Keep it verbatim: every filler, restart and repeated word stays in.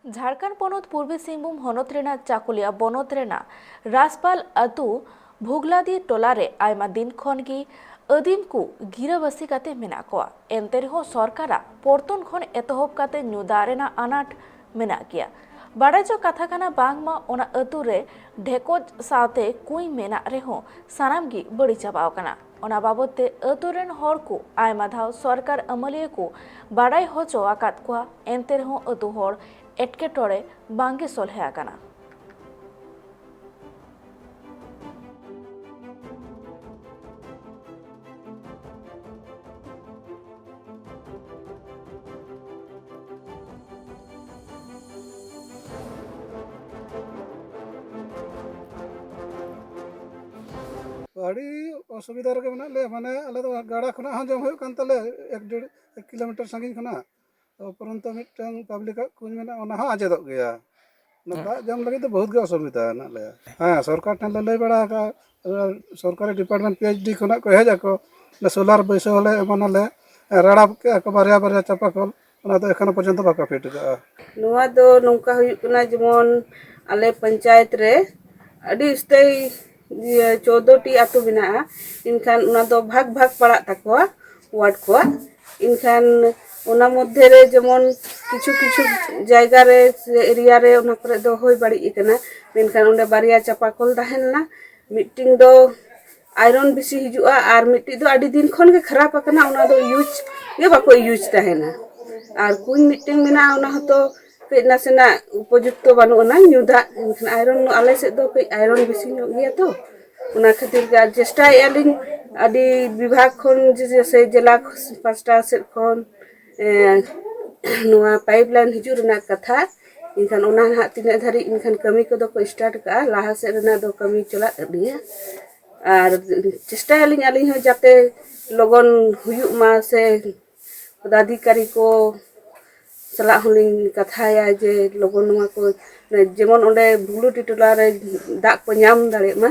ᱡᱷᱟᱲᱠᱷᱚᱸᱰ ᱯᱚᱱᱚᱛ ᱯᱩᱨᱵᱤ ᱥᱤᱝᱵᱷᱩᱢ ᱦᱚᱱᱚᱛ ᱨᱮᱱᱟᱜ ᱪᱟᱠᱩᱞᱤᱭᱟ ᱵᱚᱱᱚᱛ ᱨᱮᱱᱟᱜ ᱨᱟᱥᱯᱟᱞ ᱟᱹᱛᱩ ᱵᱷᱩᱜᱽᱞᱟᱫᱤ ᱴᱚᱞᱟ ᱨᱮ ᱟᱭᱢᱟ ᱫᱤᱱ ᱠᱷᱚᱱ ᱜᱮ ᱟᱹᱫᱤᱢ ᱠᱚ ᱜᱤᱨᱟᱹᱵᱟᱹᱥᱤ ᱠᱟᱛᱮ ᱢᱮᱱᱟᱜ ᱠᱚᱣᱟ᱾ ᱮᱱᱛᱮ ᱨᱮᱦᱚᱸ ᱥᱚᱨᱠᱟᱨᱟᱜ ᱯᱚᱨᱛᱚᱱ ᱠᱷᱚᱱ ᱮᱛᱚᱦᱚᱵ ᱠᱟᱛᱮ ᱧᱩ ᱫᱟᱜ ᱨᱮᱱᱟᱜ ᱟᱱᱟᱴ ᱢᱮᱱᱟᱜ ᱜᱮᱭᱟ᱾ ᱵᱟᱲᱟᱭ ᱡᱚᱝ ᱠᱟᱛᱷᱟ ᱠᱟᱱᱟ, ᱵᱟᱝᱢᱟ ᱚᱱᱟ ᱟᱹᱛᱩ ᱨᱮ ᱰᱷᱮᱠᱚᱡ ᱥᱟᱶᱛᱮ ᱠᱩᱸᱧ ᱢᱮᱱᱟᱜ ᱨᱮᱦᱚᱸ ᱥᱟᱱᱟᱢ ᱜᱮ ᱵᱟᱹᱲᱤᱡ ᱪᱟᱵᱟᱣ ᱟᱠᱟᱱᱟ᱾ ᱚᱱᱟ ᱵᱟᱵᱚᱛ ᱛᱮ ᱟᱹᱛᱩ ᱨᱮᱱ ᱦᱚᱲ ᱠᱚ ᱟᱭᱢᱟ ᱫᱷᱟᱣ ᱥᱚᱨᱠᱟᱨ ᱟᱹᱢᱟᱹᱞᱤᱭᱟᱹ ᱠᱚ ᱵᱟᱲᱟᱭ ᱦᱚᱪᱚ ᱟᱠᱟᱫ ᱠᱚᱣᱟ, ᱮᱱᱛᱮ ᱨᱮᱦᱚᱸ ᱟᱹᱛᱩ ᱦᱚᱲ ᱮᱴᱠᱮᱴᱚᱬᱮ ᱵᱟᱝ ᱜᱮ ᱥᱚᱞᱦᱮ ᱟᱠᱟᱱᱟ᱾ ᱟᱹᱰᱤ ᱚᱥᱩᱵᱤᱫᱷᱟ ᱨᱮᱜᱮ ᱢᱮᱱᱟᱜ ᱞᱮᱭᱟ᱾ ᱢᱟᱱᱮ, ᱟᱞᱮ ᱫᱚ ᱜᱟᱰᱟ ᱠᱷᱚᱱᱟᱜ ᱦᱚᱸ ᱡᱚᱢ ᱦᱩᱭᱩᱜ ᱠᱟᱱ ᱛᱟᱞᱮᱭᱟ, ᱮᱠ ᱰᱮᱲ, ᱮᱠ ᱠᱤᱞᱳᱢᱤᱴᱟᱨ ᱥᱟᱺᱜᱤᱧ ᱠᱷᱚᱱᱟᱜ᱾ ᱩᱯᱚᱨᱚᱱᱛᱚ ᱢᱤᱫᱴᱟᱝ ᱯᱟᱵᱽᱞᱤᱠᱟᱜ ᱠᱩᱧ ᱢᱮᱱᱟᱜᱼᱟ, ᱚᱱᱟ ᱦᱚᱸ ᱟᱸᱡᱮᱫᱚᱜ ᱜᱮᱭᱟ᱾ ᱚᱱᱟ ᱫᱟᱜ ᱡᱚᱢ ᱞᱟᱹᱜᱤᱫ ᱫᱚ ᱵᱚᱦᱩᱛ ᱜᱮ ᱚᱥᱩᱵᱤᱫᱷᱟ ᱢᱮᱱᱟᱜ ᱞᱮᱭᱟ᱾ ᱦᱮᱸ, ᱥᱚᱨᱠᱟᱨ ᱴᱷᱮᱱ ᱞᱮ ᱞᱟᱹᱭ ᱵᱟᱲᱟ ᱟᱠᱟᱫᱼᱟ, ᱥᱚᱨᱠᱟᱨᱤ ᱰᱤᱯᱟᱨᱴᱢᱮᱱᱴ ᱯᱤ ᱮᱭᱤᱪ ᱰᱤ ᱠᱷᱚᱱᱟᱜ ᱠᱚ ᱦᱮᱡ ᱟᱠᱚ, ᱚᱱᱟ ᱥᱳᱞᱟᱨ ᱵᱟᱹᱭᱥᱟᱹᱣ ᱟᱞᱮ, ᱮᱢᱟᱱᱟᱞᱮ, ᱨᱟᱲᱟ ᱠᱮᱜᱼᱟ ᱠᱚ ᱵᱟᱨᱭᱟ ᱵᱟᱨᱭᱟ ᱪᱟᱯᱟ ᱠᱚᱞ, ᱚᱱᱟ ᱫᱚ ᱮᱠᱷᱚᱱᱳ ᱯᱚᱨᱡᱚᱱᱛᱚ ᱵᱟᱠᱚ ᱯᱷᱤᱴ ᱟᱠᱟᱜᱼᱟ᱾ ᱱᱚᱣᱟ ᱫᱚ ᱱᱚᱝᱠᱟ ᱦᱩᱭᱩᱜ ᱠᱟᱱᱟ, ᱡᱮᱢᱚᱱ ᱟᱞᱮ ᱯᱚᱧᱪᱟᱭᱮᱛ ᱨᱮ ᱟᱹᱰᱤ ᱩᱥᱛᱟᱹᱭ, ᱤᱭᱟᱹ, ᱪᱳᱫᱽᱫᱳ ᱴᱤ ᱟᱹᱛᱩ ᱢᱮᱱᱟᱜᱼᱟ, ᱮᱱᱠᱷᱟᱱ ᱚᱱᱟ ᱫᱚ ᱵᱷᱟᱜᱽ ᱵᱷᱟᱜᱽ ᱯᱟᱲᱟᱜ ᱛᱟᱠᱚᱣᱟ ᱣᱟᱨᱰ ᱠᱚᱣᱟᱜ᱾ ᱮᱱᱠᱷᱟᱱ ᱚᱱᱟ ᱢᱚᱫᱽᱫᱷᱮ ᱨᱮ ᱡᱮᱢᱚᱱ ᱠᱤᱪᱷᱩ ᱠᱤᱪᱷᱩ ᱡᱟᱭᱜᱟ ᱨᱮ ᱥᱮ ᱮᱨᱤᱭᱟ ᱨᱮ ᱚᱱᱟ ᱠᱚᱨᱮ ᱫᱚ ᱦᱩᱭ ᱵᱟᱹᱲᱤᱡ ᱟᱠᱟᱱᱟ, ᱢᱮᱱᱠᱷᱟᱱ ᱚᱸᱰᱮ ᱵᱟᱨᱭᱟ ᱪᱟᱯᱟ ᱠᱚᱞ ᱛᱟᱦᱮᱸ ᱞᱮᱱᱟ, ᱢᱤᱫᱴᱤᱱ ᱫᱚ ᱟᱭᱨᱚᱱ ᱵᱮᱥᱤ ᱦᱤᱡᱩᱜᱼᱟ ᱟᱨ ᱢᱤᱫᱴᱤᱡ ᱫᱚ ᱟᱹᱰᱤ ᱫᱤᱱ ᱠᱷᱚᱱ ᱜᱮ ᱠᱷᱟᱨᱟᱯ ᱟᱠᱟᱱᱟ, ᱚᱱᱟ ᱫᱚ ᱤᱭᱩᱡᱽ ᱜᱮ ᱵᱟᱠᱚ ᱤᱭᱩᱡᱽ ᱛᱟᱦᱮᱱᱟ᱾ ᱟᱨ ᱠᱩᱧ ᱢᱤᱫᱴᱮᱱ ᱢᱮᱱᱟᱜᱼᱟ, ᱚᱱᱟ ᱦᱚᱸᱛᱚ ᱠᱟᱹᱡ ᱱᱟᱥᱮᱱᱟᱜ ᱩᱯᱚᱡᱩᱠᱛᱚ ᱵᱟᱹᱱᱩᱜ ᱟᱱᱟ ᱧᱩ ᱫᱟᱜ, ᱮᱱᱠᱷᱟᱱ ᱟᱭᱨᱚᱱ ᱟᱞᱮ ᱥᱮᱫ ᱫᱚ ᱠᱟᱹᱡ ᱟᱭᱨᱚᱱ ᱵᱮᱥᱤ ᱧᱚᱜ ᱜᱮᱭᱟ ᱛᱚ, ᱚᱱᱟ ᱠᱷᱟᱹᱛᱤᱨ ᱜᱮ᱾ ᱟᱨ ᱪᱮᱥᱴᱟᱭᱮᱫᱼᱟ ᱞᱤᱧ ᱟᱹᱰᱤ ᱵᱤᱵᱷᱟᱜᱽ ᱠᱷᱚᱱ ᱡᱮ, ᱡᱮᱥᱮ ᱡᱮᱞᱟ ᱯᱟᱥᱴᱟ ᱥᱮᱫ ᱠᱷᱚᱱ, ᱮ, ᱱᱚᱣᱟ ᱯᱟᱭᱤᱯ ᱞᱟᱭᱤᱱ ᱦᱤᱡᱩᱜ ᱨᱮᱱᱟᱜ ᱠᱟᱛᱷᱟ, ᱮᱱᱠᱷᱟᱱ ᱚᱱᱟ ᱱᱟᱦᱟᱜ ᱛᱤᱱᱟᱹᱜ ᱫᱷᱟᱹᱨᱤᱡ ᱮᱱᱠᱷᱟᱱ ᱠᱟᱹᱢᱤ ᱠᱚᱫᱚ ᱠᱚ ᱥᱴᱟᱨᱴ ᱠᱟᱜᱼᱟ, ᱞᱟᱦᱟ ᱥᱮᱫ ᱨᱮᱱᱟᱜ ᱫᱚ ᱠᱟᱹᱢᱤ ᱪᱟᱞᱟᱜ ᱠᱟᱱ ᱜᱮᱭᱟ᱾ ᱟᱨ ᱪᱮᱥᱴᱟᱭᱟᱞᱤᱧ ᱟᱹᱞᱤᱧ ᱦᱚᱸ ᱡᱟᱛᱮ ᱞᱚᱜᱚᱱ ᱦᱩᱭᱩᱜ ᱢᱟ, ᱥᱮ ᱯᱚᱫᱟᱫᱷᱤᱠᱟᱨᱤ ᱠᱚ ᱥᱟᱞᱟᱜ ᱦᱚᱸᱞᱤᱧ ᱠᱟᱛᱷᱟᱭᱟ ᱡᱮ ᱞᱚᱜᱚᱱ ᱱᱚᱣᱟ ᱠᱚ, ᱡᱮᱢᱚᱱ ᱚᱸᱰᱮ ᱵᱷᱩᱜᱽᱞᱩᱰᱤ ᱴᱚᱞᱟ ᱨᱮ ᱫᱟᱜ ᱠᱚ ᱧᱟᱢ ᱫᱟᱲᱮᱭᱟᱜ ᱢᱟ᱾